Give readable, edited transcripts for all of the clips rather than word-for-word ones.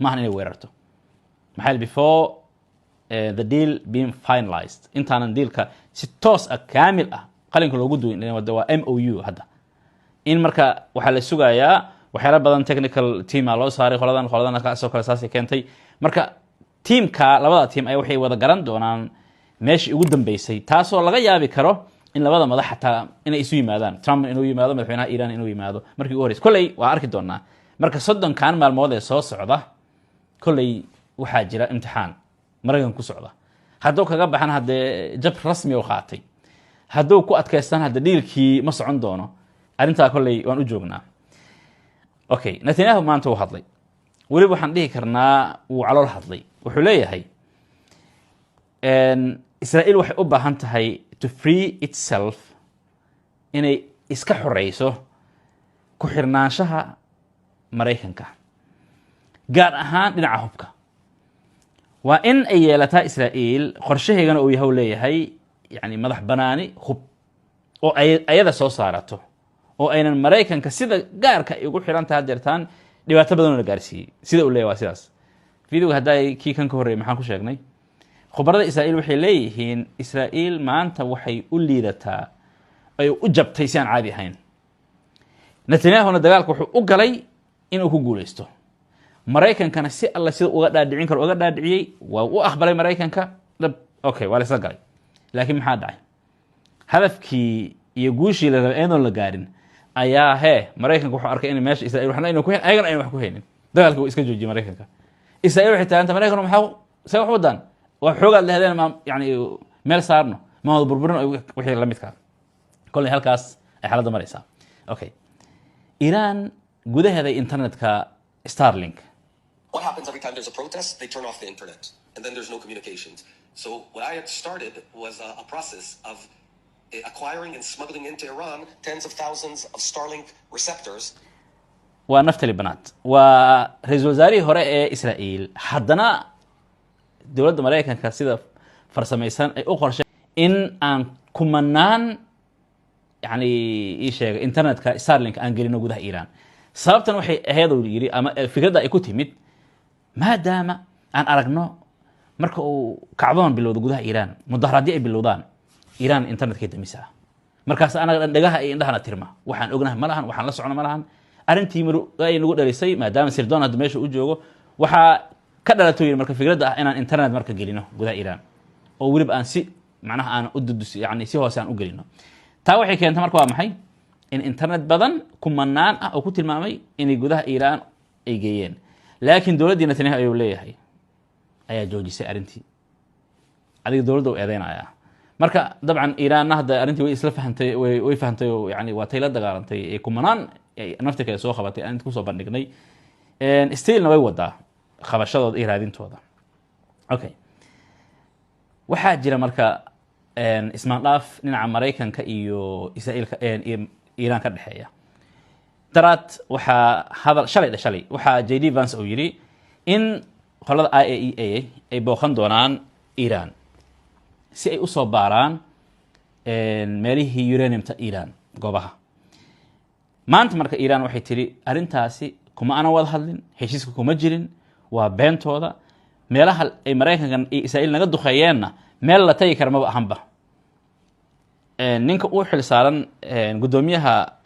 Maahan inay weerarto. Maxaa yeele, before the deal being finalized, intaanan dealka si toos ah, kaamil ah, qalinka loogu duwin, waa MOU hadda. In marka waxaa la sugayaa waxyaala badan, technical team a loo saaray qoladan, qoladan kaasoo kale, saasay keentay. Marka teamka, labada team ayaa waxay wada garan doonaan meeshii ugu dambeysay, taasoo laga yaabi karo in labada madax xataa inay isu yimaadaan, Trump inuu yimaado, madaxweynaha Iran inuu yimaado markii ugu horreysay. Kolley waa arki doonaa. Marka 30-kan maalmood ee soo socda, kolley waxaa jira imtixaan Maraykan ku socda. Hadduu kaga baxan, haddee jab rasmi u qaatay. Hadduu ku adkaystan, hadde dealkii ma socon doono. Arrintaa kolley waan u joognaa. Okay, Netanyahu maanta uu hadlay. Weliba waxaan dhihi karnaa wuu calool hadlay. Wuxuu leeyahay Israa'iil waxay u baahan tahay to free itself, inay iska xoreyso ku xirnaanshaha Maraykanka, gaar ahaan dhinaca hubka. Waa in ay yeelataa Israa'iil qorshaheygana uu yahay, leeyahay, yani madax banaani hub oo ay ayada soo saarato, oo aynan Maraykanka sida gaarka ay ugu xiran tahay hadeertaan. Dhibaato badan oo la gaarsiiyey, sida uu leeyahy waa sidaas. Videoga haddaa kii kan ka horreeyay maxaan ku sheegnay? Khubarada Israa'iil waxay leeyihiin Israa'iil maanta waxay u liidataa, ay u jabtay si aan caadi ahayn. Netanyahuna dagaalka wuxuu u galay inuu ku guuleysto. Maraykankana si alle sida uga dhaadhicin karo uga dhaadhiciyey, waa u aqbalay Maraykanka dhab. Okay, waa la isla galay, laakiin maxaa dhacay? Hadafkii iyo guushii la rabay iyadoon la gaarin ayaa hee Maraykanka wuxuu arkay in meesha Israiil waxna aynan ku hayn, ayagana aynan wax ku haynin. Dagaalka wuu iska joojiyey Maraykanka. Israiil waxay taaganta, Maraykan maxaa see wax wadaan? Waa xoogaad lehdeen, ma yani meel saarno, ma wada burburin, wixii la midkaa. Kolley halkaas ay xaaladda maraysaa. Okay, Iran gudaheeda internetka Starlink. What happens every time there's a protest? They turn off the internet, and then there's no communications. So what I had started was a process of acquiring and smuggling into Iran tens of thousands of Starlink receptors. Waa Naftali Bennett, waa ra-iisul wasaarihii hore ee Israa'iil. Haddana dowladda Maraykanka sida farsamaysan ay u qorshay in aan kumanaan, yani ii sheegay, internetka Starlink aan gelino gudaha Iran. Sababtan waxay ahayd, uu yidhi, ama fikradda ay ku timid, maadaama aan aragno marka uu kacdoon bilowdo gudaha Iran, mudaharaadyo ay bilowdaan, Iran internetkay damisaa. Markaas anaga dhan dhagaha iyo indhahana tirma, waxaan ognahay ma lahan, waxaan la socno ma lahan. Arrintii ay nagu dhalisay, maadaama sirdoon hadda meesha u joogo, waxaa ka dhalato, yidhi, marka fikradda ah inaan internet marka gelino gudaha Iran, oo weliba aan si macnaha aan u dudus, yani si hoose aan u gelino. Taa waxay keentay marka waa maxay? In internet badan, kumanaan ah, oo ku tilmaamay inay gudaha Iiraan ay geeyeen. Laakiin dowladdii Netanyahu ayuu leeyahay ayaa joojisay arrintii. Adiga dowladda u eedeynaya. Marka dabcan Iiraanna hadda arrintii way isla fahantay, way fahantay, oo yani waa tay la dagaalantay ee kumanaan naftirkeeda soo qabatay aan inta kusoo bandhignay. Stillna way wadaa qabashadooda iyo raadintooda. Okay, waxaa jira marka ismaandhaaf dhinaca Maraykanka iyo Israa'iilka iyo Iiraan ka dhexeeya. Daraad waxaa hadal shalay dhe, shalay waxaa JD Vance uu yidhi in qolada IAEA ay booqan doonaan Iiraan si ay usoo baaraan meelihii uraniumta Iiraan, goobaha. Maanta marka Iiraan waxay tidhi arrintaasi kuma aanan wada hadlin, heshiiska kuma jirin, waa beentooda. Meelaha ay Maraykankan iyo Israa'iil naga duqeeyeenna meel la tagi kara maba ahanba. Ninka u xil saaran, guddoomiyaha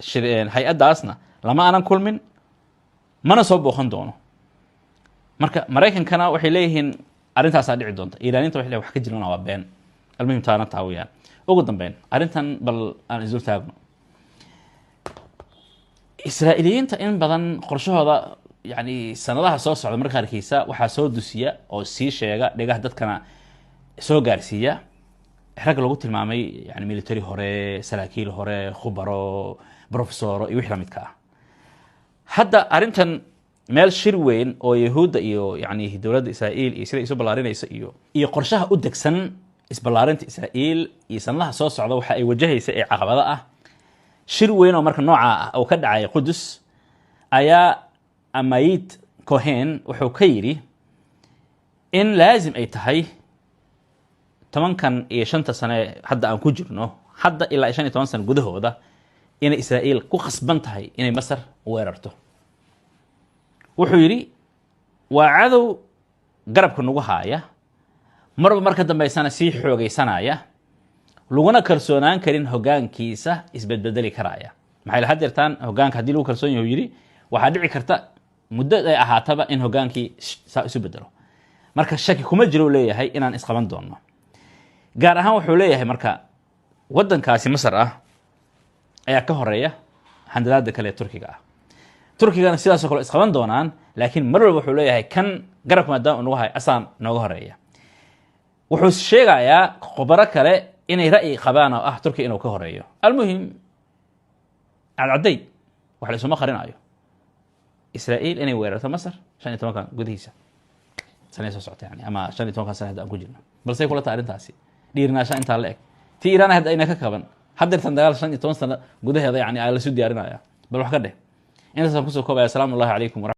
hay-addaasna lama aanan kulmin, mana soo booqan doono. Marka Maraykankana waxay leeyihiin arrintaasaa dhici doonta, Iiraaniinta waxay leeyihin wax ka jirana waa been. Almuhim, taana taa weyaan. Ugu dambeyn, arrintan bal aan isdul taagno. Israa'iiliyiinta in badan qorshahooda, yani sanadaha soo socda, marka qaarkiisa waxaa soo dusiya oo sii sheega, dhegaha dadkana soo gaarsiiya, rag lagu tilmaamay yani military hore, saraakiil hore, khubaro, profesoro iyo wixii lamidka ah. Hadda arrintan meel shir weyn oo Yahuudda iyo yani dowladda Israa'iil iyo sida isu ballaarinaysa iyo qorshaha u degsan isballaarinta Israa'iil iyo sanadaha soo socda waxa ay wajahaysa ee caqabado ah, shir weyn oo marka nooca ah oo ka dhacay Qudus ayaa Amit Cohen wuxuu ka yidhi in laazim ay tahay 15-ka sane hadda aan ku jirno, hadda ilaa 15 sano gudahooda, inay Israa'iil ku khasban tahay inay Masar weerarto. Wuxuu yidhi Waa cadow garabka nagu haaya, marba marka dambaysana sii xoogaysanaya, laguna kalsoonaan karin hoggaankiisa isbedbedeli karaya. Maxay had jeertaan hoggaanka haddii lagu kalsoon yahay, yidhi, waxaa dhici karta muddo ay ahaataba in hoggaankii saa isu bedelo. Marka shaki kuma jiro, u leeyahay, inaan isqaban doonno. Gaar ahaan wuxuu leeyahay marka waddankaasi Masar ah ayaa ka horeeya handadaada kale ee Turkiga ah. Turkigana sidaasoo kale isqaban doonaan, laakiin mar walba wuxuu leeyahay kan garabka maadaama uu nagu hayo asaan nooga horeeya. Wuxuu sheegayaa khubaro kale inay ra'yi qabaan oo ah Turkiga inuu ka horeeyo. Almuhim, cadcadday wax la isuma qarinayo, Israa'iil inay weerarto Masar 15-kan gudihiisa sanay soo socota, yani ama 15-kan sana hadda aan ku jirno. Balsey kula tahay arrintaasi dhiirinaasha intaa la eg tii Iiraan hadda ayna ka kaban haddeertan dagaal 15 sano gudaheeda, yani aa lasu diyaarinaya? Bal wax ka dheh. Intaasaan kusoo koobaya. Asalaamu Allahi calaykum.